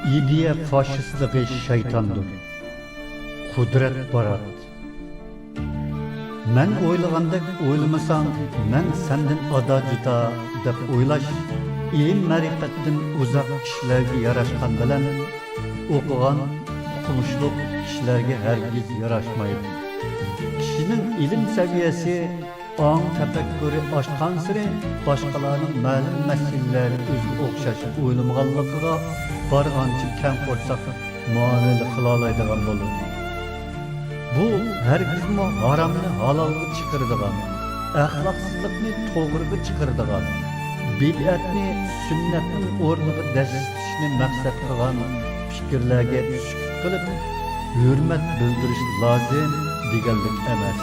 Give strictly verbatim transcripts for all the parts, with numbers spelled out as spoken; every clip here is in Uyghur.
ئىدىيە فاشىستلىقى شەيتاندۇر. قۇدرەت بارات. مەن ئويلىغاندەك ئويلىمىساڭ، مەن سەندىن ئادا جۇدا دەپ ئويلاش ئىلىم-مەرىپەتتىن ئۇزاق كىشىلەرگە ياراشقان بىلەن ئوقۇغان، ئوقۇمۇشلۇق كىشىلەرگە ھەرگىز ياراشمايدۇ. كىشىنىڭ ئىلىم سەۋىيەسى، ئاڭ تەپەككۇرى ئاشقانسېرى باشقىلارنىڭ مەلۇم مەسىلىلەرنى ئۆزىگە ئوخشاش ئويلىمىغانلىقىغا بارغانچە كەڭ قورساق مۇئامىلە قىلالايدىغان بولىدۇ. بۇ ھەرگىزمۇ ھارامنى ھالالغا چىقىرىدىغان، ئەخلاقسىزلىقنى توغرىغا چىقىرىدىغان، بىدئەتنى سۈننەتنىڭ ئورنىغا دەسسىتىشنى مەقسەت قىلغان پىكىرلەرگە سۈكۈت قىلىپ، ھۆرمەت بىلدۈرۈش لازىم دېگەنلىك ئەمەس.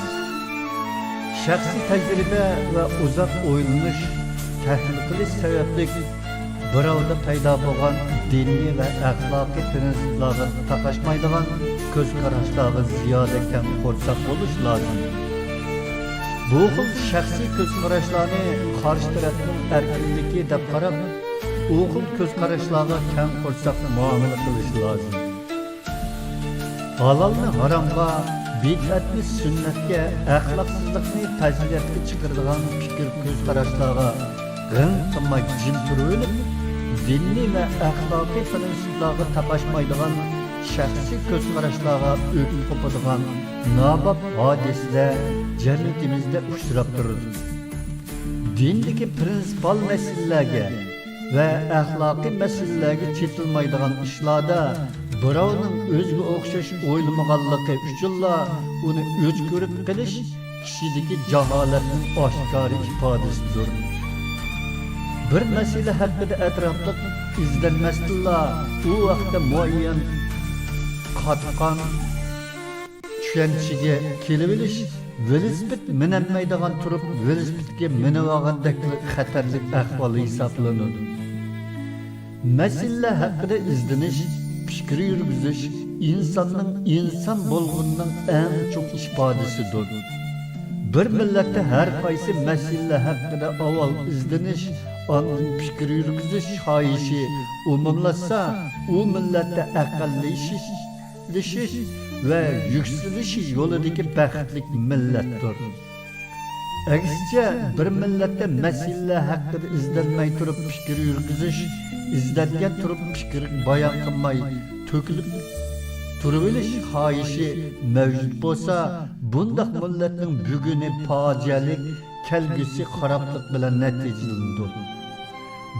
شەخسىي تەجرىبە ۋە ئۇزاق ئويلىنىش، تەھلىل قىلىش سەۋەبلىك بىراۋدا پەيدا بولغان دىنىي ۋە ئەخلاقىي پىرىنسىپلارغا تاقاشمايدىغان كۆز قاراشلارغا زىيادە كەڭ قورساق بولۇش لازىم. بۇ خىل شەخسىي كۆز قاراشلارنى قارشى تەرەپنىڭ ئەركىنلىكى دەپ قاراپ، ئۇ خىل كۆز قاراشلارغا كەڭ قورساق مۇئامىلە قىلىش لازىم. ھالالنى ھارامغا، بىدئەتنى سۈننەتكە، ئەخلاقسىزلىقنى پەزىلەتكە چىقىرىدىغان پىكىر كۆز قاراشلارغا غىڭ قىلماي جىم تۇرۇۋېلىپ، دىنىي ۋە ئەخلاقىي پىرىنسىپلارغا تاقاشمايدىغان شەخسىي كۆز قاراشلارغا ئۆپۈپ قوپىدىغان ناباب ھادىسىلەر جەمئىيىتىمىزدە ئۇچراپ تۇرىدۇ. دىندىكى پىرىنسىپال مەسىلىلەرگە ۋە ئەخلاقىي مەسىلىلەرگە چېتىلمايدىغان ئىشلاردا بىراۋنىڭ ئۆزىگە ئوخشاش ئويلىمىغانلىقى ئۈچۈنلا ئۇنى ئۆچ كۆرۈپ قېلىش كىشىدىكى جاھالەتنىڭ ئاشكارا ئىپادىسىدۇر. بىر مەسىلە ھەققىدە ئەتراپلىق ئىزدەنمەستىنلا، ئۇ ھەقتە مۇئەييەن قاتقان چۈشەنچىگە كېلىۋېلىش، ۋېلىسىپىت مىنەلمەيدىغان تۇرۇپ، ۋېلىسىپىتكە مىنىۋالغاندەكلا خەتەرلىك ئەھۋال ھېسابلىنىدۇ. مەسىلىلەر ھەققىدە ئىزدىنىش، پىكىر يۈرگۈزۈش ئىنساننىڭ ئىنسان بولغىنىنىڭ ئەڭ چوڭ ئىپادىسىدۇر. بىر مىللەتتە ھەر قايسى مەسىلىلەر ھەققىدە ئاۋۋال ئىزدىنىش، ئاندىن پىكىر يۈرگۈزۈش خاھىشى ئومۇملاشسا، ئۇ مىللەتتە ئەقەللىشىش، ئېشىش ۋە يۈكسىلىش يولىدىكى بەختلىك مىللەتتۇر. ئەكسىچە، بىر مىللەتتە مەسىلىلەر ھەققىدە ئىزدەنمەي تۇرۇپ پىكىر يۈرگۈزۈش، ئىزدەنگەن تۇرۇپ پىكىر بايان قىلماي تۆكۈلۈپ تۇرۇۋېلىش خاھىشى مەۋجۇت بولسا، بۇنداق مىللەتنىڭ بۈگۈنى پاجىئەلىك، كەلگۈسى خارابلىق بىلەن نەتىجىلىنىدۇ.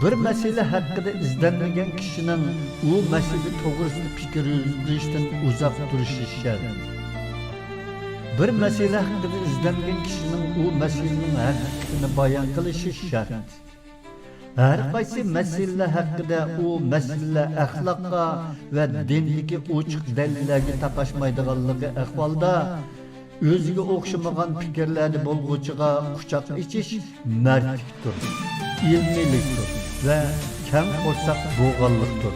بىر مەسىلە ھەققىدە ئىزدەنمىگەن كىشىنىڭ ئۇ مەسىلە توغرىسىدا پىكىر يۈرگۈزۈشتىن ئۇزاق تۇرۇشى شەرت. بىر مەسىلە ھەققىدە ئىزدەنگەن كىشىنىڭ ئۇ مەسىلىنىڭ ھەقىقىتىنى بايان قىلىشى شەرت. ھەر قايسى مەسىلىلەر ھەققىدە ئۇ مەسىلىلەر ئەخلاققا ۋە دىندىكى ئوچۇق دەلىللەرگە تاقاشمايدىغانلىقى ئەھۋالدا، ئۆزىگە ئوخشىمىغان پىكىرلەردە بولغۇچىغا قۇچاق ئېچىش مەردلىكتۇر، ئىلمىيلىكتۇر ۋە كەڭ قورساق بوغاللىقتۇر.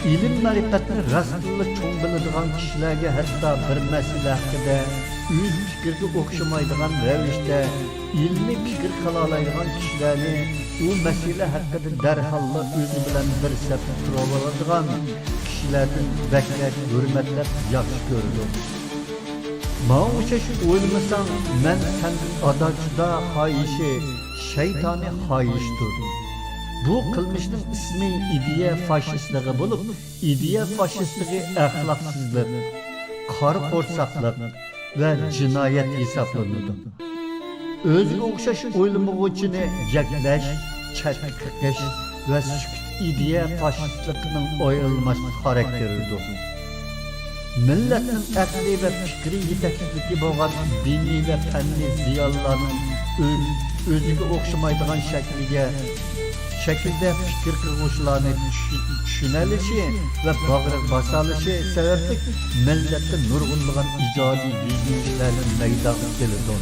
ئىلىم-مەرىپەتنى راستتىنلا چوڭ بىلىدىغان كىشىلەرگە ھەتتا بىر مەسىلە ھەققىدە ئۆز پىكرىگە ئوخشىمايدىغان رەۋىشتە ئىلمىي پىكىر قىلالايدىغان كىشىلەرنى ئۇ مەسىلە ھەققىدە دەرھاللا ئۆزى بىلەن بىر سەپتە تۇرۇۋالىدىغان كىشىلەردىن بەكرەك ھۆرمەتلەپ ياخشى كۆرىدۇ. ماڭا ئوخشاش ئويلىمىساڭ، مەن سەندىن ئادا جۇدا خاھىشى شەيتانىي خاھىشتۇر. بۇ قىلمىشنىڭ ئىسمى ئىدىيە فاشىستلىقى بولۇپ، ئىدىيە فاشىستلىقى ئەخلاقسىزلىق، قارا قورساقلىق ۋە جىنايەت ھېسابلىنىدۇ. ئۆزىگە ئوخشاش ئويلىمىغۇچىنى يەكلەش، چەتكە قېقىش ۋە سۈكۈت ئىدىيە فاشىستلىقىنىڭ ئايرىلماس خاراكتېرىدۇر. مىللەتنىڭ ئەقلىي ۋە پىكرىي يېتەكلىكى بولغان دىنىي ۋە پەننىي زىيالىيلارنىڭ ئۆز-، ئۆزىگە ئوخشىمايدىغان شەكىلگە، شەكىلدە پىكىر قىلغۇچىلارنى چۈش-، چۈشىنەلىشى ۋە باغرىغا باسالىشى سەۋەبلىك مىللەتتە نۇرغۇنلىغان ئىجادىي يۈزلىنىشلەرنى مەيدانغا كېلىدۇ.